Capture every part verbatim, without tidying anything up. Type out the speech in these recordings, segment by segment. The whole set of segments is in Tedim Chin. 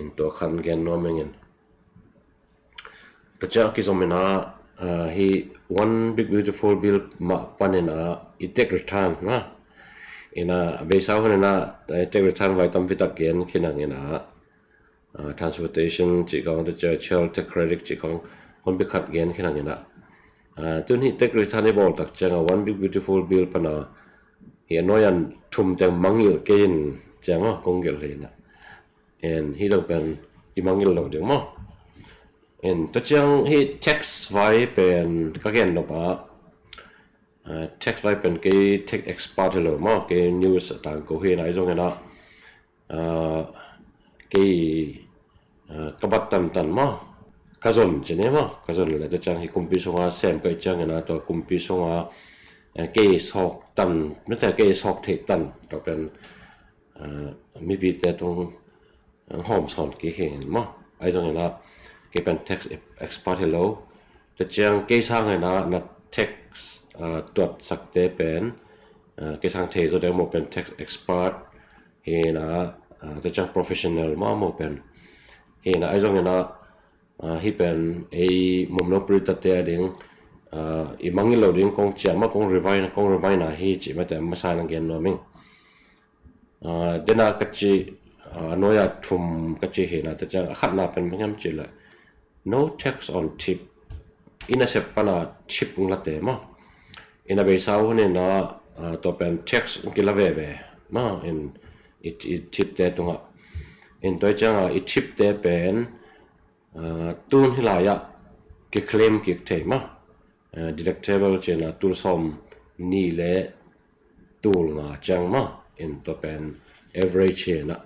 In tua khat gen nuam ing in. Tua ciang a kizom in ah, ah, hi One Big Beautiful Bill mah panin ah i tax return na. In ah a beisa hun in ah, eh, tax return vai tampi tak gen khin hang in ah, ah, transportation cih khawng, tua ciang child tax credit cih khawng hun bik khat gen khin hang in ah. Ah, tun hi tax return i bawl tak ciang a One Big Beautiful Bill pan a hi a nuai-a thum teng mangngilh kei in ciang a kong gelh hi in ah. In hi zong pen i mangngilh lo ding maw. In tua ciang hi tax vai pen ka gen nop ah, ah, tax vai pen kei tax expert hi lo maw, kei news a tangko hi in ah, ahi zongin ah, ah, kei, ah, ka bat tantan maw, ka zon ci ni maw, ka zon leh tua ciang hi kumpi sunga sem ka hih ciangin ah tua kumpi sunga, eh, kei sawk tan, mite kei sawk theih tan tua pen, ah, mipite tung, ah, hawm sawn kik hi in maw. Ahi zongin ah kei pen tax expert hi lo. Tua ciang kei sangin ah na tax, ah, tuatsakte pen, ah, kei sang thei zaw ding maw pen tax expert hi in ah, ah, tua ciang professional maw maw pen hi in ah, ahi zongin ah, ah, hi pen ei mumno puritate a ding, ah, i mangngilh lo ding kong ciah maw, kong revise, kong revise na hi cih mite masa in ah gen nuam ing. Ah, dena ka ci, ah, a nuai-a thum ka ci hi in ah, tua ciang a khatna pen bang hiam cih leh no tax on tip. I nasep pan a tip hong late maw. In a beisa hun in ah, ah, tua pen tax hong kila veve maw, in i, i tipte tungah. In tua ciang a i tipte pen, ah, tun hi lai-ah kiclaim kik thei maw. Ah, deductible ci in ah tul sawm nih le tul nga ciang maw. In tua pen average hi in ah.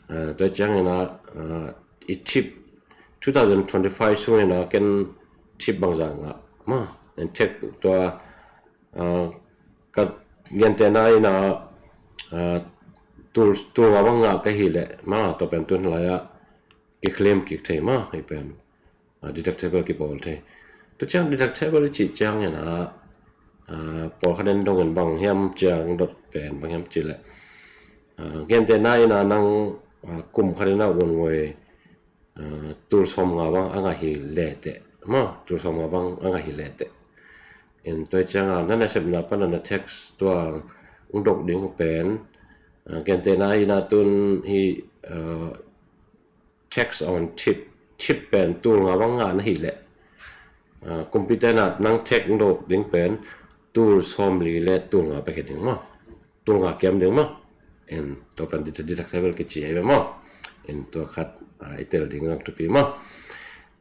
Ah, tua ciangin ah, ah, i tip two thousand twenty-five sungin ah ken tip bangzah ngah maw. In tax tua, ah, ka gentehna in ah, ah, tul, tul nga bang ngah ka hih leh maw, tua pen tun hi lai-ah kiclaim kik thei maw, hi pen, ah, deductible kibawl thei. Tua ciang deductible i cih ciangin ah, ah, pawlkhat in dongin bang hiam ciang dot pen bang hiam cih leh, ah, gentehna in ah nang, ah, kum khat in ah vun ngoi, ah, tul sawm nga bang a ngah hi leh teh maw, tul sawm nga bang a ngah hi leh teh. In tua ciang a na nasepna pan a na tax tua hong dok ding pen, ah, gentehna in ah tun hi, ah, tax on tip, tip pen tul nga bang ngah na hih leh, ah, kumpite in ah nang tax hong dok ding pen tul sawm li le tul nga bek hi ding maw. Tul nga kiam ding maw. In tua pen deductible kici ahi ve maw. In tua khat, ah, i tel ding zong thupi maw.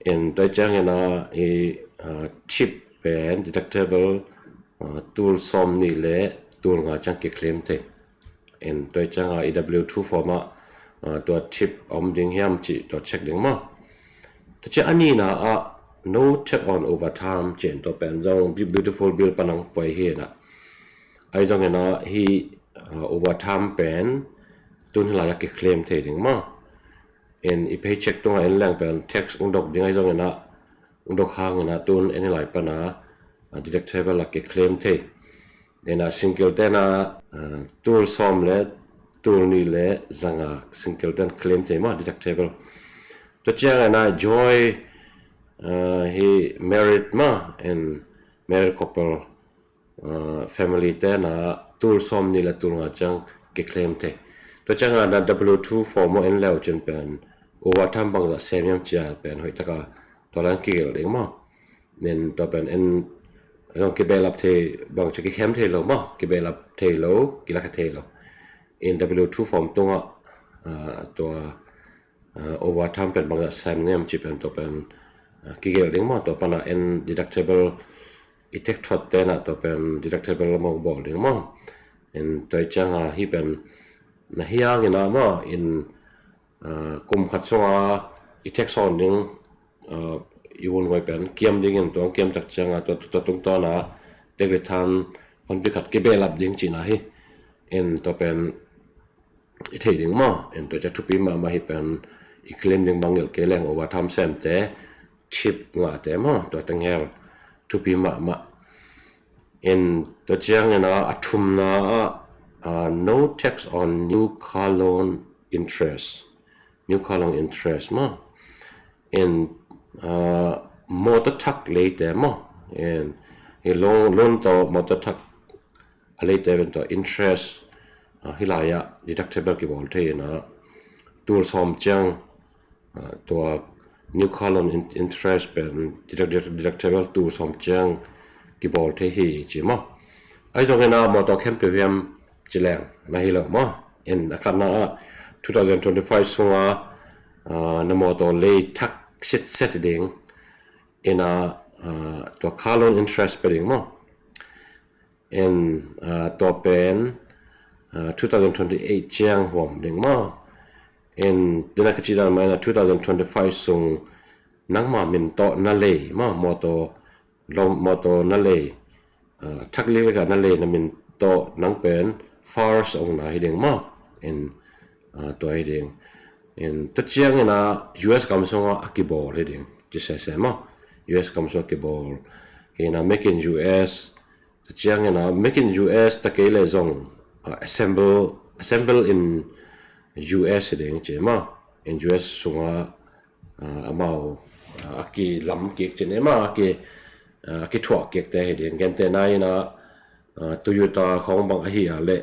In tua ciangin ah i, ah, tip pen deductible, ah, tul sawm nih le tul nga ciang kiclaim thei. In tua ciang a i W two form ah, ah, tua tip a om ding hiam cih tua check ding maw. Tua ciang a nihna ah no tax on overtime ci in tua pen zong Big Beautiful Bill pan hong poi hi in ah. Ahi zongin ah hi, ah, overtime pen tun hi lai-ah kiclaim thei ding maw. In i paycheck tungah en leng pen tax hong dok ding ahi zongin ah, hong dok hangin ah tun en hi lai pan a, ah, deductible ah kiclaim thei. In ah single ten ah, ah, tul sawm le tul nih le zanga single ten claim thei maw, deductible. Tua ciangin ah joint, ah, hi married maw, in married couple, ah, family ten ah tul sawm nih le tul nga ciang kiclaim thei. Tua ciang a na W two form maw en leu cin pen overtime bangzah sem hiam ci a pen hoih tak a tua lai-in kigelh ding maw. Nen tua pen en zong kibehlap thei, bang ci kikhem thei lo maw, kibehlap thei lo, kilakha thei lo. In W two form tungah, ah, tua, ah, overtime pen bangzah sem ngei hiam ci pen tua pen, ah, kigelh ding maw, tua pan a en deductible i tax thot ten ah tua pen deductible maw bawl ding maw. In tua ciang a hi pen na hi hangin ah maw, in, ah, kum khat sunga i tax sawn ding, ah, i vun ngoi pen kiam dingin tua kiam tak ciang a tua, tua tungtawn a tax return honpi khat kibehlap ding cihna hi. In tua pen i theih ding maw. In tua ciang thupi mahmah hi pen i claim ding bang ngelh kei leng overtime semte, tip ngahte maw, tua teng hel thupi mahmah. In tua ciangin ah a thumna ah, ah, no tax on new car loan interest. new car loan interest maw. In, uh, motor thak leite maw. In, i loan, loan tawh motor thak a leite pen tawh interest, uh, hih lai-ah deductible kibawl thei in ah, tul sawm ciang, uh, tua new car loan in-, interest pen deduct-, deduct-, deductible tul sawm ciang kibawl thei hi ci maw. Ahi zongin ah motor khempeuh hiam ci leng na hi lo maw. In a khatna ah two thousand twenty-five sunga, ah, na motor lei thak sitset ding in ah, ah, tua car loan interest pia ding maw. In, ah, tua pen, ah, two thousand twenty-eight ciang huam ding maw. In, dena ka cih dan mah in ah two thousand twenty-five sung nangma min tawh na lei maw, motor, lom, motor na lei, ah, thak liklek ah na lei na min tawh nang pen first owner hi ding maw. In, ah, tua hi ding. In, tua ciangin ah U S gam sungah a kibawl hi ding. Ci sese maw. U S gam sungah kibawl hi in ah, Make in U S. Tua ciangin ah Make in U S ta kei leh zong, ah, assemble, assemble in U S hi ding ci maw. In U S sungah, ah, amau, ah, a kilam kik cin e maw, a ki, ah, a kithuah kikte hi ding. Gentehna in ah, ah, Toyota khawng bang ahi ah leh,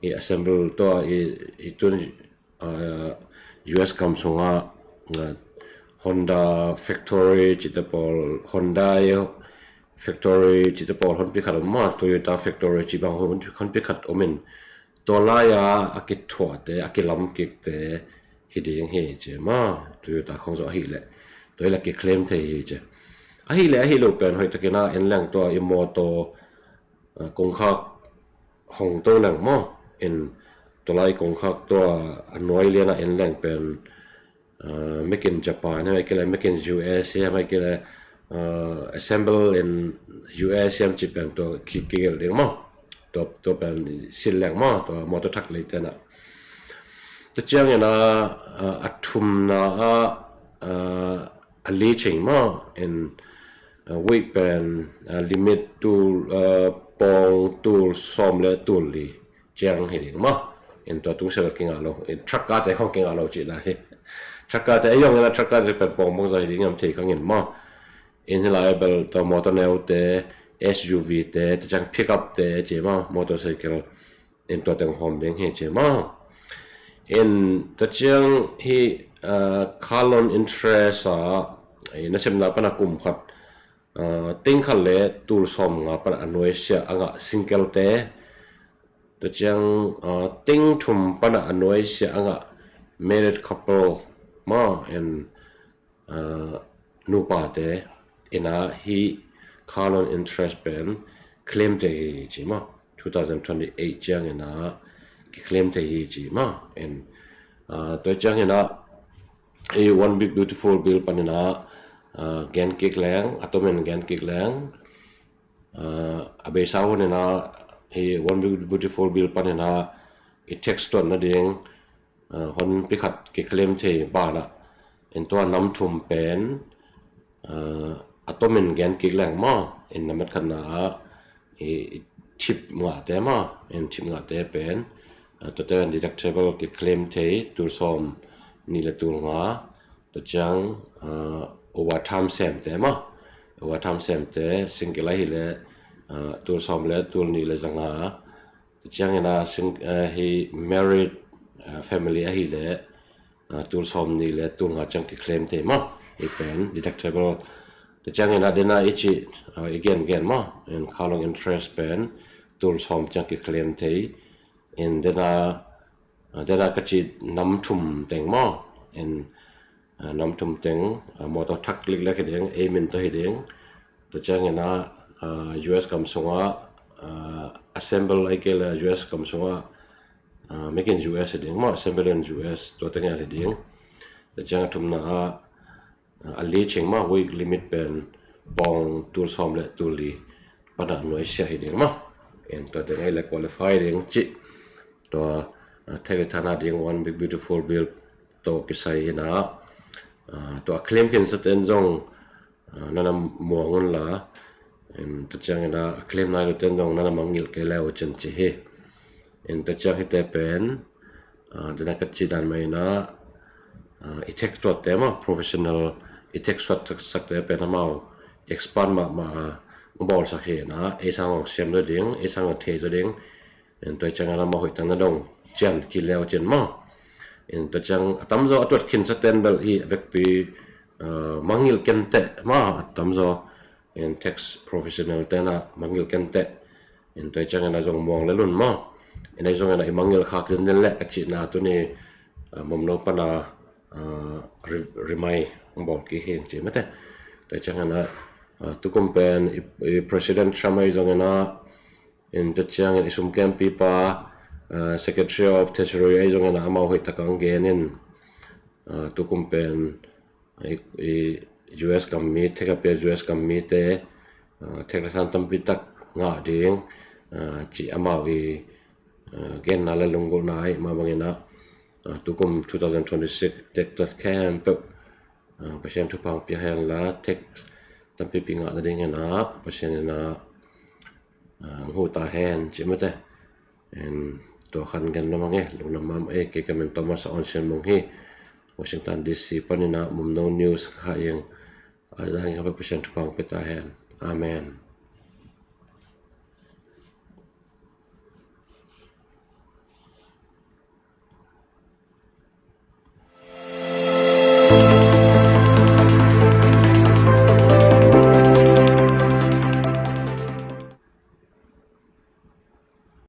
i assemble tua i, i tun, ah, U S gam sungah, ah, Honda factory cihte pawl, Honda factory cihte pawl honpi khat om maw, Toyota factory cih bang hon, honpi khat om in, tua lai-a a kithuahte, a kilam kikte hi ding hi ci maw. Toyota khawng zong ahih leh tua hi leh kiclaim thei hi ci. Ahih leh ahih lo pen hoih takin ah en leng tua i motor, ah, kongkhak hong to leng maw. In tua lai kongkhak tua a nuai lian ah en leng pen, ah, Make in Japan hiam, ahih kei leh Make in U S hiam, ahih kei leh, ah, Assemble in U S hiam cih pen tua ki, kigelh ding maw. Tua, tua pen silh leng maw, tua motor thak leite in ah. Tua ciangin ah, ah, a thumna ah, ah, a li cing maw, in, ah, weight pen, ah, limit tul, ah, pawng tul sawm le tul li ciang hi ding maw. In tua tungsiah kingah lo, in truck kate khawng kingah lo cihna hi. Truck kate, ei zongin ah truck kate pen pawng bangzah hi ding hiam thei kha ing maw. In hih lai bel tua motor neute, S U V te, tua ciang pickup te ci maw, motorcycle, in tua teng hawm ding hi ci maw. In tua ciang hih, ah, car loan interest ah, i nasepna pan a kum khat, ah, ting khat le tul sawm nga pan a nuaisiah a ngah single te, tua ciang, ah, ting thum pan a nuaisiah a ngah married couple maw, in, ah, nupate in ah hih car loan interest pen claim thei hi ci maw. Two thousand twenty-eight ciangin ah kiclaim thei hi ci maw. In, ah, tua ciangin ah hih One Big Beautiful Bill panin ah, ah, gen kik leng, a tomin gen kik leng, ah, a beisa hun in ah hih One Big Beautiful Bill panin ah i tax tuat nading, ah, honpi khat kiclaim thei banah, in tua nam thum pen, ah, a tomin gen kik leng maw. In nambat khatna ah i, i thip ngahte maw, in thip ngahte pen, ah, tuate deductible kiclaim thei tul sawm nih le tul nga. Tua ciang, ah, overtime semte maw, overtime semte single ahih leh, ah, tul sawm le tul nih le za nga. Tua ciangin ah sing-, eh, hih married, eh, family ahih leh, eh, tul sawm nih le tul nga ciang kiclaim thei maw. Hih pen deductible. Tua ciangin ah dena i cih, eh, i gengen maw, in car loan interest pen tul sawm ciang kiclaim thei. In dena, eh, dena ka cih nam thum teng maw. In, ah, nam thum teng, ah, motor thak liklek hi ding, ei min tawh hi ding. Tua ciangin ah, ah, U S gam sungah, ah, Assemble ahih kei leh U S gam sungah, ah, Make in U S hi ding maw, Assemble in U S, tua teng hi ding. Tua ciang a thumna ah, ah, a li cing maw, weight limit pen pawng tul sawm le tul li pan a nuaisiah hi ding maw. In tua teng hi leh qualify ding cih. Tua, ah, tax return a ding One Big Beautiful Bill tawh kisai in ah, ah, tua a claim khinsa ten zong, ah, na na muang un la. In tua ciangin ah a claim nai lo ten zong na na mangngilh kei le uh cin ci hi. In tua ciang hihte pen, ah, dena ka cih dan mah in ah, i text tuatte maw, professional i text tuat saksakte pen amau expert mahmah a bawlsak hi na, ei sang hong siam zaw ding, ei sang hong thei zaw ding. Tua ciangin amau hoih tak na dong cian kileu cin maw. Tua ciang a tamzaw a tuat khinsa ten bel i vekpi mangngilh kenteh maw, a tamzaw text professional ten a mangngilh kenteh. Tua ciangin a zong muang le lun maw. Ei zongin a i mangngilh khak zenzen leh ka cihna tuni Mumno pana rimai hong bawl kik hi ci mate. Tua ciangin a tukum pen i President Trump ei zongin a, tua ciangin i sumkempipa Secretary of Treasury ei zongin a amau hoih tak a hong gen in, tukum pen i U S gam mi, thek a pia U S gam mite thek le san tampi tak ngah ding ci amau i genna le lunggulhna ahi mah bangin a, tukum two thousand twenty-six thek tuat khempeuh Pasian thupha hong pia hen la, thek tampipi ngah nadingin a Pasian in a hong huh ta hen ci mate. Tua khan gen nuam ing e, lungdam mahmah e. Kei ka min Thomas Awn Sian Mung hi. Washington D C panin a Mumno News ka kha ing. A zangin ka Pasian thupha hong pia ta hen. Amen.